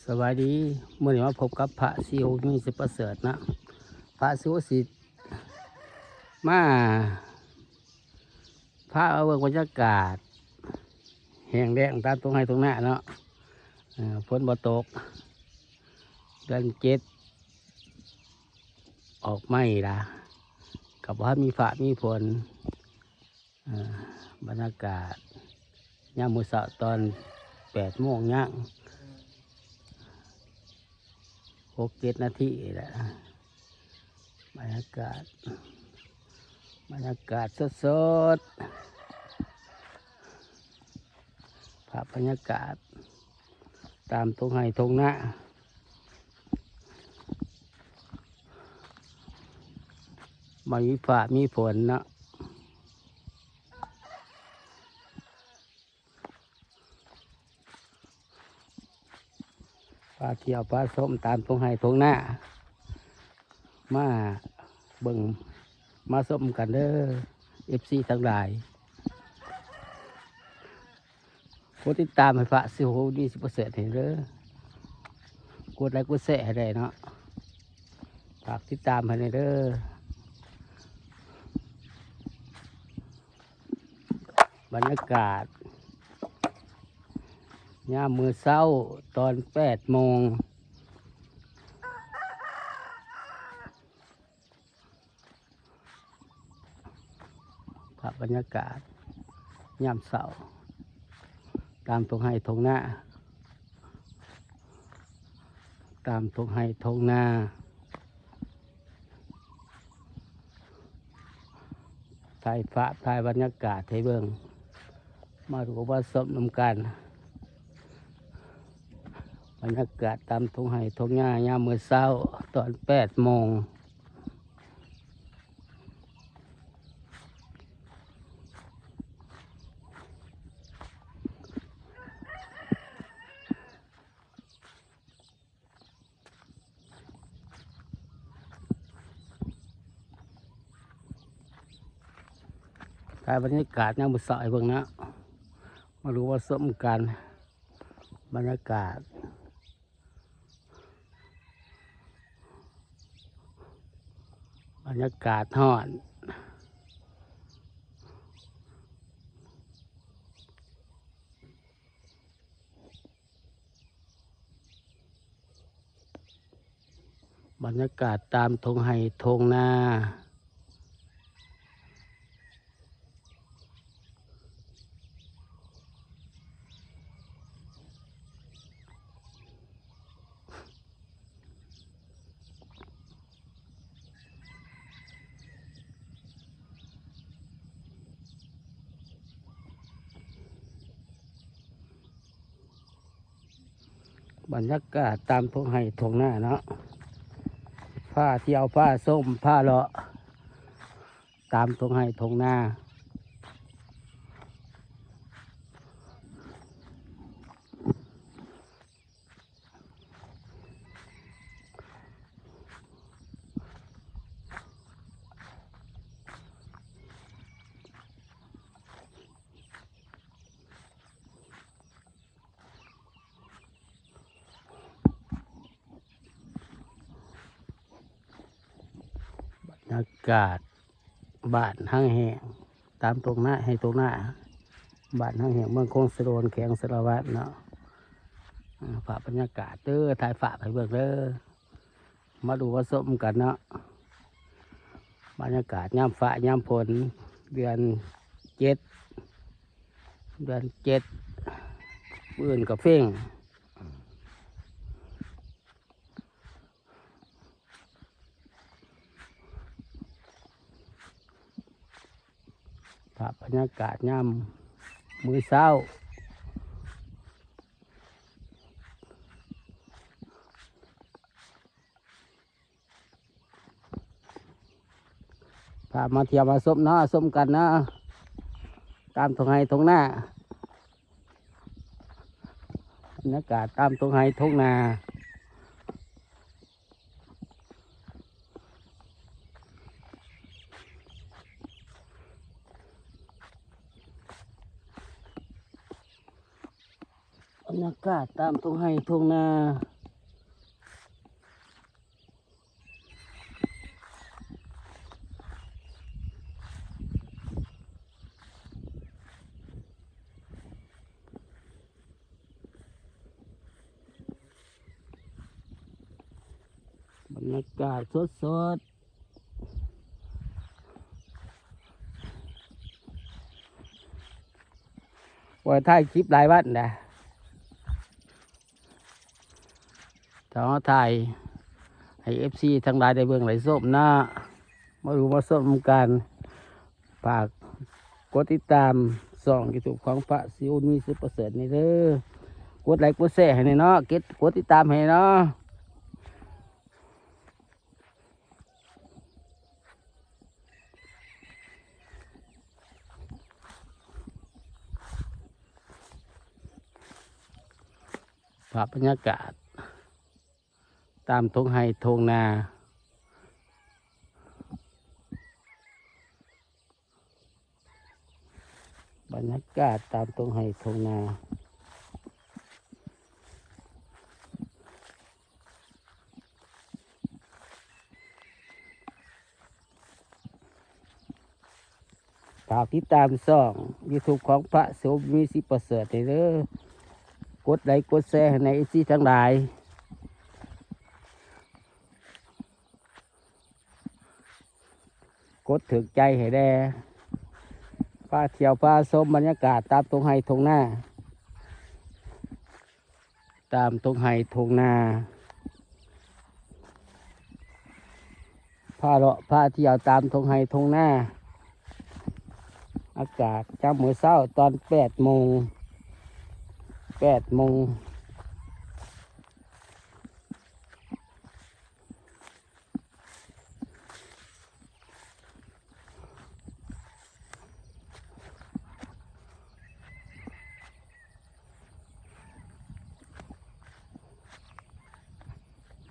ສະບາຍດີ ມື້ນີ້ມາພົບກັບພະສີໂຫ ມີສິດປະເສີດນະ. ພະສີໂຫຊິມາ ພາມາເບິ່ງບັນຍາກາດແຫ້ງແລ້ງຕາມທົ່ງໄຮ່ທົ່ງນາເນາະ. ເອີ ຝົນບໍ່ຕົກ ເດືອນເຈັດອອກມາອີກລະ ກໍບໍ່ທັນມີຟ້າມີຝົນ. ເອີ ບັນຍາກາດຍາມມື້ເຊົ້າຕອນແປດໂມງ ຍັງຫົກເຈັດນາທີແຫຼະ. ບັນຍາກາດ ບັນຍາກາດສົດໆ ພາບບັນຍາກາດຕາມທົ່ງໄຮ່ທົ່ງນາ ບໍ່ມີຟ້າມີຝົນເນາະ. ພາທ່ຽວພາຊົມຕາມທົ່ງໄຮ່ທົ່ງນາ ມາເບິ່ງມາຊົມກັນເດີ ເອັຟຊີທັງຫຼາຍ. ກົດຕິດຕາມໃຫ້ພະສີໂຫ ມີສິດປະເສີດໃຫ້ເດີ ກົດໄລກົດແຊໃຫ້ແດ່ເນາະ ຝາກຕິດຕາມໃຫ້ແດ່ເດີ. ບັນຍາກາດຍາມມື້ເຊົ້າຕອນແປດໂມງ ພາບບັນຍາກາດຍາມເຊົ້າຕາມທົ່ງໄຮ່ທົ່ງນາ ຕາມທົ່ງໄຮ່ທົ່ງນາ. ຖ່າຍພາບ ຖ່າຍບັນຍາກາດໃຫ້ເບິ່ງ ມາດູມາຊົມນຳກັນ ບັນຍາກາດຕາມທົ່ງໄຮ່ທົ່ງນາຍາມມື້ເຊົ້າຕອນແປດໂມງ. ຖ່າຍບັນຍາກາດຍາມມື້ເຊົ້າໃຫ້ເບິ່ງນະ ມາດູມາຊົມກັນ ບັນຍາກາດ ບັນຍາກາດຮ້ອນ. ບັນຍາກາດຕາມທົ່ງໄຮ່ທົ່ງນາ. ບັນຍາກາດຕາມທົ່ງໄຮ່ທົ່ງນາເນາະ ພາທ່ຽວ ພາຊົມ ພາເລາະຕາມທົ່ງໄຮ່ທົ່ງນາ. ບັນຍາກາດ ບ້ານຮັງແຫ້ງ ຕາມທົ່ງນາ ໄຮ່ທົ່ງນາ ບ້ານຮັງແຫ້ງ ເມືອງຄົງສະໂດນ ແຂວງສາລະວັນເນາະ. ອາ ພາບບັນຍາກາດເດີ ຖ່າຍພາບໃຫ້ເບິ່ງເດີ ມາດູມາຊົມກັນເນາະ ບັນຍາກາດຍາມຟ້າຍາມຝົນ ເດືອນເຈັດ ເດືອນເຈັດ ມື້ອື່ນກໍເຟັ່ງ. ພາບບັນຍາກາດຍາມມື້ເຊົ້າ ພາມາທ່ຽວມາຊົມເນາະ ຊົມກັນເນາະ ຕາມທົ່ງໄຮ່ທົ່ງນາ ບັນຍາກາດຕາມທົ່ງໄຮ່ທົ່ງນາ. ບັນຍາກາດຕາມທົ່ງໄຮ່ທົ່ງນາ. ບັນຍາກາດສົດໆ ບໍ່ໄດ້ຖ່າຍຄລິບຫຼາຍວັນນະ ຕ້ອງຖ່າຍໃຫ້ເອັຟຊີທັງຫຼາຍໄດ້ເບິ່ງໄດ້ຊົມເນາະ ມາດູມາຊົມນຳກັນ. ຝາກກົດຕິດຕາມຊ່ອງຢູທູບຂອງພະສີບຸນມີ ສິບປະເສີດ ນີ້ເດີ. ກົດໄລກົດແຊໃຫ້ແດ່ເນາະ ເກັດ ກົດຕິດຕາມໃຫ້ເນາະ. ພາບບັນຍາກາດຕາມທົ່ງໄຮ່ທົ່ງນາ. ບັນຍາກາດຕາມທົ່ງໄຮ່ທົ່ງນາ. ຝາກຕິດຕາມຊ່ອງຢູທູບຂອງພະສົມມີ ສິບປະເສີດ ນີ້ເດີ. ກົດໄລກົດແຊໃຫ້ແດ່ ເອັຟຊີທັງຫຼາຍ. ກົດຖືກໃຈໃຫ້ແດ່. ພາທ່ຽວພາຊົມບັນຍາກາດຕາມທົ່ງໄຮ່ທົ່ງນາ ຕາມທົ່ງໄຮ່ທົ່ງນາ. ພາເລາະພາທ່ຽວຕາມທົ່ງໄຮ່ທົ່ງນາ. ອາກາດຍາມມື້ເຊົ້າຕອນແປດໂມງ ແປດໂມງ.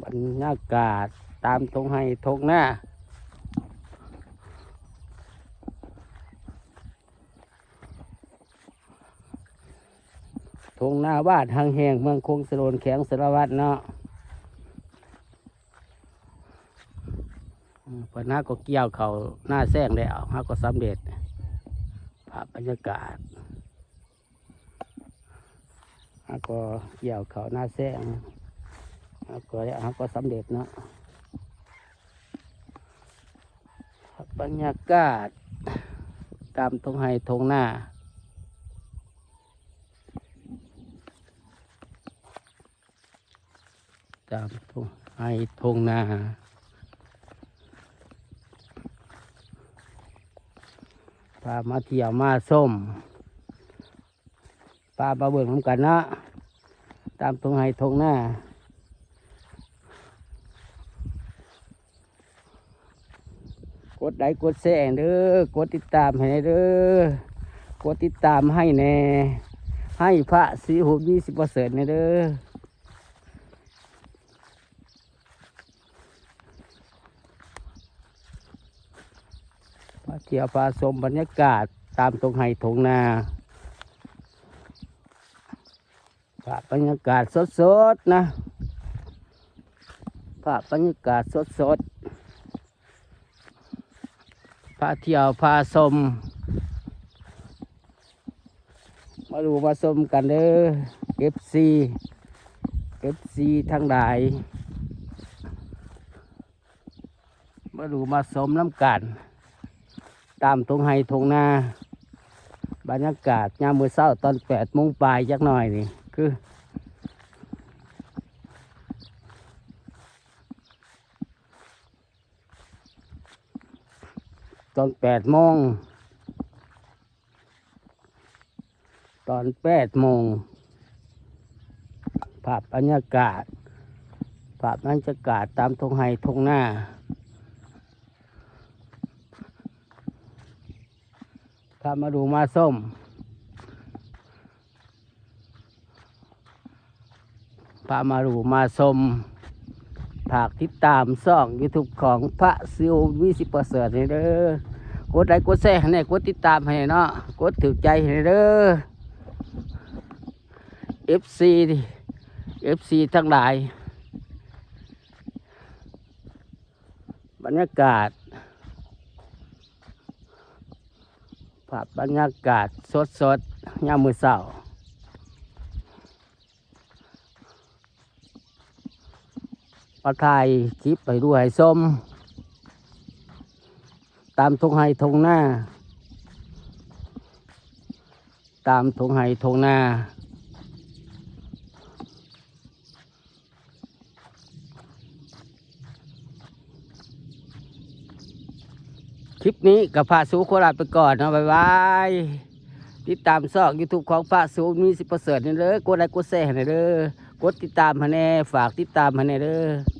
ບັນຍາກາດຕາມທົ່ງໄຮ່ທົ່ງນາ. ທົ່ງນາບ້ານຮັງແຮງ ເມືອງຄົງສະໂດນ ແຂວງສາລະວັນເນາະ. ເພິ່ນຫາກໍກ່ຽວເຂົ້ານາແຊງແລ້ວ ຫາກໍສຳເລັດ. ພາບບັນຍາກາດ ຫາກໍກ່ຽວເຂົ້ານາແຊງ ຫາກໍ ຫາກໍສຳເລັດເນາະ. ພາບບັນຍາກາດຕາມທົ່ງໄຮ່ທົ່ງນາ. ຕາມທົ່ງໄຮ່ທົ່ງນາ. ພາມາທ່ຽວມາຊົມ ພາມາເບິ່ງນຳກັນເນາະ ຕາມທົ່ງໄຮ່ທົ່ງນາ. ກົດໄລກົດແຊເດີ ກົດຕິດຕາມໃຫ້ແດ່ເດີ ກົດຕິດຕາມໃຫ້ແດ່ ໃຫ້ພະສີບຸນມີ ສິບປະເສີດແດ່ເດີ. ພາທ່ຽວພາຊົມບັນຍາກາດຕາມທົ່ງໄຮ່ທົ່ງນາ. ພາບບັນຍາກາດສົດໆນະ ພາບບັນຍາກາດສົດໆ ພາທ່ຽວພາຊົມ ມາດູມາຊົມກັນເດີ ເອັຟຊີ ເອັຟຊີທັງຫຼາຍ. ມາດູມາຊົມນຳກັນ ຕາມທົ່ງໄຮ່ທົ່ງນາ. ບັນຍາກາດຍາມມື້ເຊົ້າຕອນແປດໂມງປາຍຈັກໜ້ອຍນີ້ ຄື ຕອນແປດໂມງ ຕອນແປດໂມງ ພາບບັນຍາກາດ ພາບບັນຍາກາດຕາມທົ່ງໄຮ່ທົ່ງນາ ພາມາດູມາຊົມ ພາມາດູມາຊົມ ຝາກຕິດຕາມຊ່ອງຢູທູບຂອງພະສີບຸນມີ ສິບປະເສີດແດ່ເດີ ກົດໄລກົດແຊໃຫ້ແດ່ ກົດຕິດຕາມໃຫ້ແດ່ເນາະ ກົດຖືກໃຈໃຫ້ແດ່ເດີ ເອັຟຊີ ເອັຟຊີທັງຫຼາຍ. ບັນຍາກາດ ພາບບັນຍາກາດສົດໆຍາມມື້ເຊົ້າ ພ ມາຖ່າຍຄລິບໃຫ້ດູໃຫ້ຊົມ ຕາມທົ່ງໄຮ່ທົ່ງນາ ຕາມທົ່ງໄຮ່ທົ່ງນາ. ຄລິບນີ້ກໍພາສຸຂໍລາໄປກ່ອນເນາະ ບາຍບາຍ. ຕິດຕາມຊ່ອງ YouTube ຂອງພາສຸ ມີສິປະເສີດນີ້ເດີ ກົດໄລກົດແຊໃຫ້ແດ່ເດີ ກົດຕິດຕາມໃຫ້ແດ່ ຝາກຕິດຕາມໃຫ້ແດ່ເດີ.